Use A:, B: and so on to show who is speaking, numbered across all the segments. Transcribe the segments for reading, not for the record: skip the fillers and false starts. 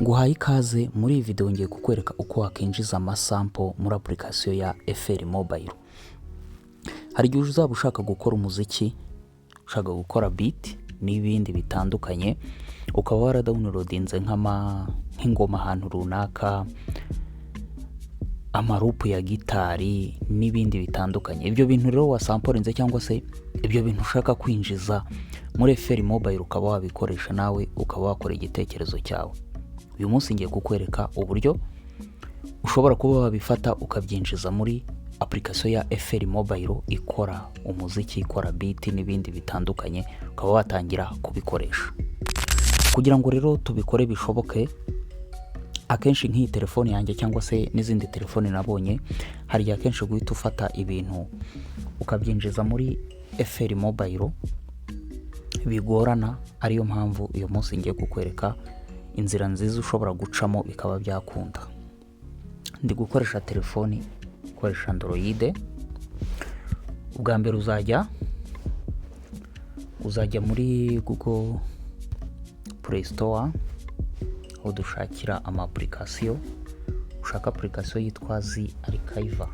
A: Nguhaye ikaze muri iyi video. Ngiye kukwereka uko wakinjiza amasample muri application ya FL Mobile. Hari igihe uzaba ushaka gukora umuziki, ushaka gukora beat n'ibindi bitandukanye, ukaba waradownloadinze nk'ingoma ahantu runaka, amaloop ya gitari n'ibindi bitandukanye. Ibyo bintu rero wasamplinze cyangwa se ibyo bintu ushaka kwinjiza muri FL Mobile, ukaba wabikoresha nawe ukaba wakora igitekerezo cyawe. Uyu munsi ngiye kukwereka uburyo ushobora kuba wabifata ukabyinjiza muri application ya FL Mobile ikora umuziki, ikora beat n'ibindi bitandukanye, ukaba watangira kubikoresha. Kugira ngo rero tubikore bishoboke, akenshi nk'iyi telefone yanjye cyangwa se n'izindi telefone nabonye, hari igihe akenshi guhita ufata ibintu ukabyinjiza muri FL Mobile bigorana. Ariyo mpamvu uyu munsi ngiye kukwereka inzira nziza ushobora gucamo bikaba byakunda. Ndi gukoresha telefoni ikoresha Android. Ubwa mbere uzajya muri Google Play Store, aho dushakira ama application, ushaka application yitwa ZArchiver.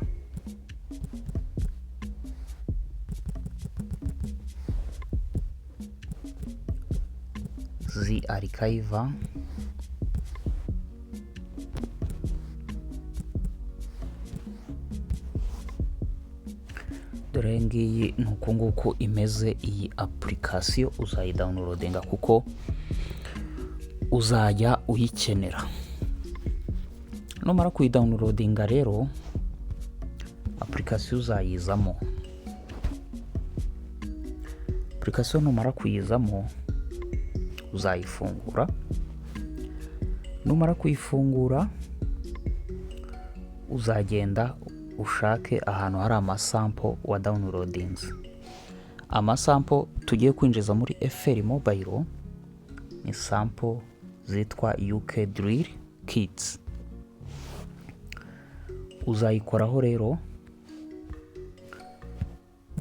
A: ZArchiver, dore ngiyi, ni uku nguku imeze. Iyi application uzayidownloadinga kuko uzajya uyikenera. Numara kuyidownloadinga rero, application uzayizamo. Application numara kuyizamo uzayifungura. Numara kuyifungura, uzagenda ushake ahantu hari amasample wa downloadinze. Amasample tugiye kwinjiza muri FL Mobile ni sample zitwa UK Drill Kits. Uzayikoraho rero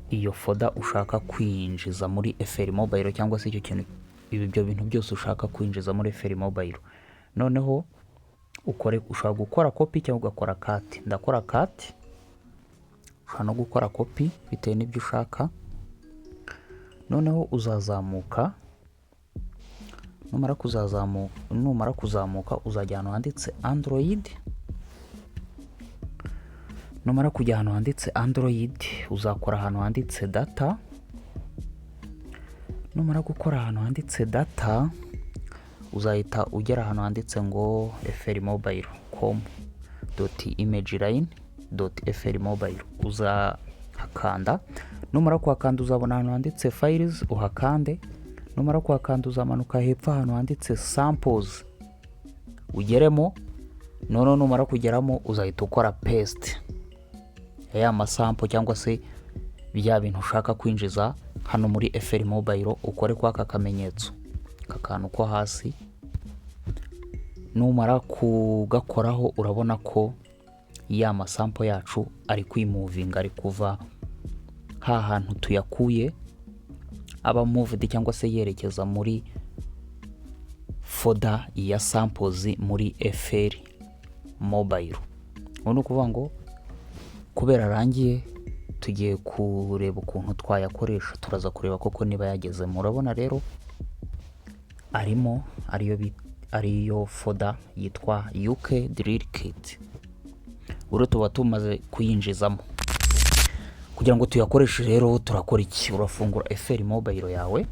A: iyo folder ushaka kwinjiza muri FL Mobile, cyangwa se icyo kintu, ibyo bintu byose ushaka kwinjiza muri FL Mobile. Noneho ukore, ushobora gukora copy cyangwa ugakora cut. Ndakora cut, ushobora no gukora copy bitewe n'ibyo ushaka. Noneho uzazamuka, numara kuzamuka uzajya ahantu handitse Android. Numara kujya ahantu handitse Android, uzakora ahantu handitse data. Numara gukora ahantu handitse data, uzahita ugera ahantu handitse ngo FL Mobile com.imageline.FL Mobile, uzahakanda. Numara kuhakanda, uzabona ahantu handitse files, uhakande. Numara kuhakanda, uzamanuka hepfo ahantu handitse samples, ugeremo. Noneho numara kugeramo, uzahita ukora paste ya masample cyangwa se bya bintu ushaka kwinjiza hano muri FL Mobile. Ukore kwa aka kamenyetso, aka kantu ko hasi. Numara kugakoraho, urabona ko ya masample yacu ari kwimovinga, ari kuva ha hantu tuyakuye, aba moved cyangwa se yerekeza muri folder ya samples muri FL Mobile. Ubu ni ukuvuga ngo kubera arangiye, tugiye kureba ukuntu twayakoresha. Turaza kureba koko niba yagezemo. Urabona rero arimo, ariyo folder yitwa UK Drill Kit. Ubu tuba tumaze kuyinjizamo. Kugira ngo tuyakoreshe rero turakora iki? Urafungura FL Mobile yawe.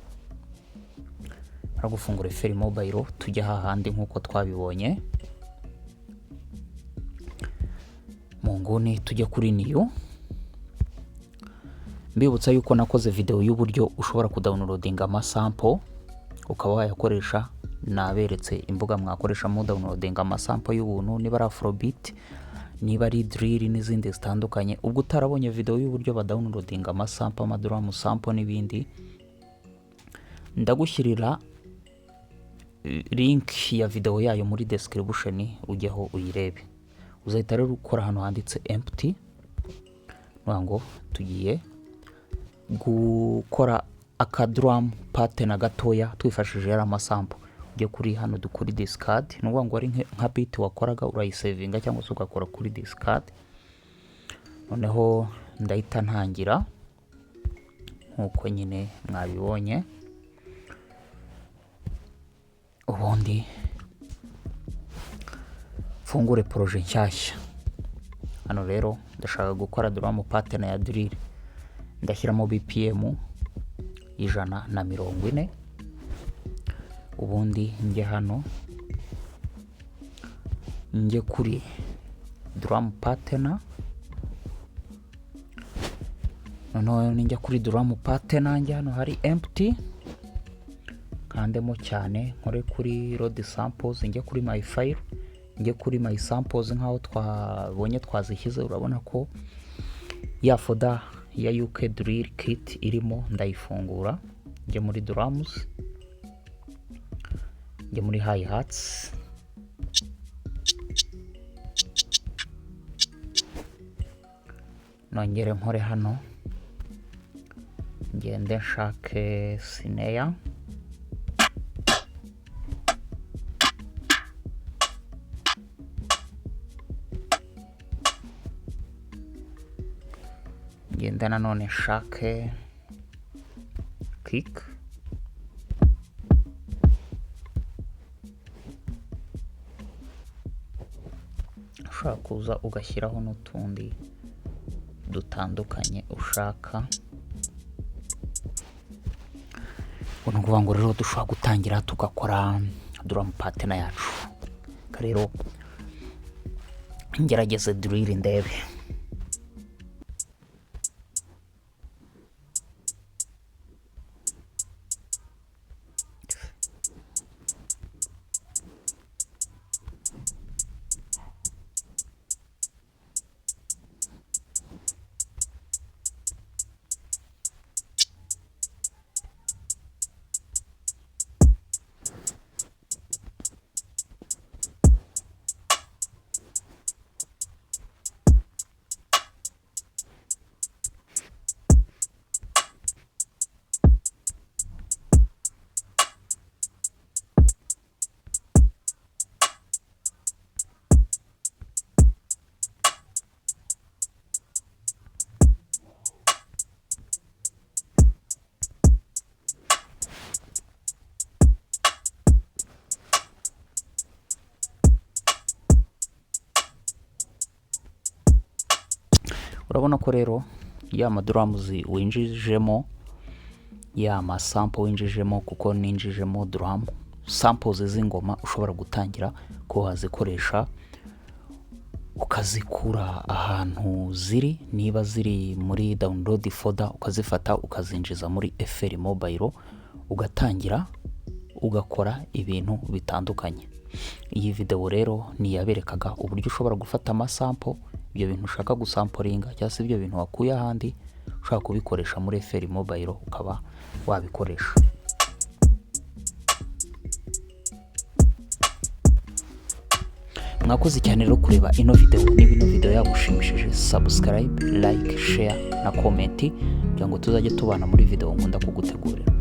A: Gufungura FL Mobile, tujya hahandi nk'uko twabibonye mu nguni, tujya kuri new. Mbibutsa yuko nakoze video y'uburyo ushobora kudownloadinga amasample ukaba wayakoresha. Naberetse imbuga mwakoresha mu downloadinga amasample y'ubuntu, niba ari afrobeat, niba ari drill n'izindi zitandukanye. Ubwo utarabonye video y'uburyo badownloadinga amasample, amadrum sample n'ibindi, ndagushyirira link ya video yayo muri description, ujyeho uyirebe. Uzahita rero ukora ahantu handitse empty, ngo tugiye gukora akadrum pattern gatoya twifashishije yari amasample. Njye kuri hano dukuri discard, ni ukuvuga ngo ari nka beat wakoraga urayisevinga cyangwa se ugakora kuri discard. Noneho ndahita ntangira nk'uko nyine mwabibonye, ubundi mfungure projet nshyashya. Hano rero ndashaka gukora drum pattern ya drill, ndashyiramo BPM 140, ubundi njye hano njye kuri drum pattern. Noneho ninjya kuri drum pattern, njye hano hari empty, kandemo cyane, nkore kuri load samples, njye kuri my file, njye kuri my samples nk'aho twabonye twazishyize. Urabona ko ya folder ya UK drill kit irimo, ndayifungura, njye muri drums, njye muri hi hats, nongere nkore hano, ngende nshake snare, ngende nanone nshake kick, ushobora kuza ugashyiraho n'utundi dutandukanye ushaka. Ni ukuvuga ngo rero dushobora gutangira tugakora drum pattern yacu. Rero ngerageze drill ndebe. Urabona ko rero ya ma drums winjijemo, ya ma sample winjijemo, kuko ninjijemo drum samples z'ingoma, ushobora gutangira ko wazikoresha ukazikura ahantu ziri, niba ziri muri download folder ukazifata ukazinjiza muri FL Mobile, ugatangira ugakora ibintu bitandukanye. Iyi video rero ni iyaberekaga uburyo ushobora gufata ama sample, ibyo bintu ushaka gusampuringa cyangwa se ibyo bintu wakuye ahandi, ushobora kubikoresha muri FL Mobile ukaba wabikoresha. Mwakoze cyane rero kureba ino video. Niba ino video yagushimishije, subscribe, like, share na comment kugira ngo tuzajye tubana muri video nkunda kugutegurira.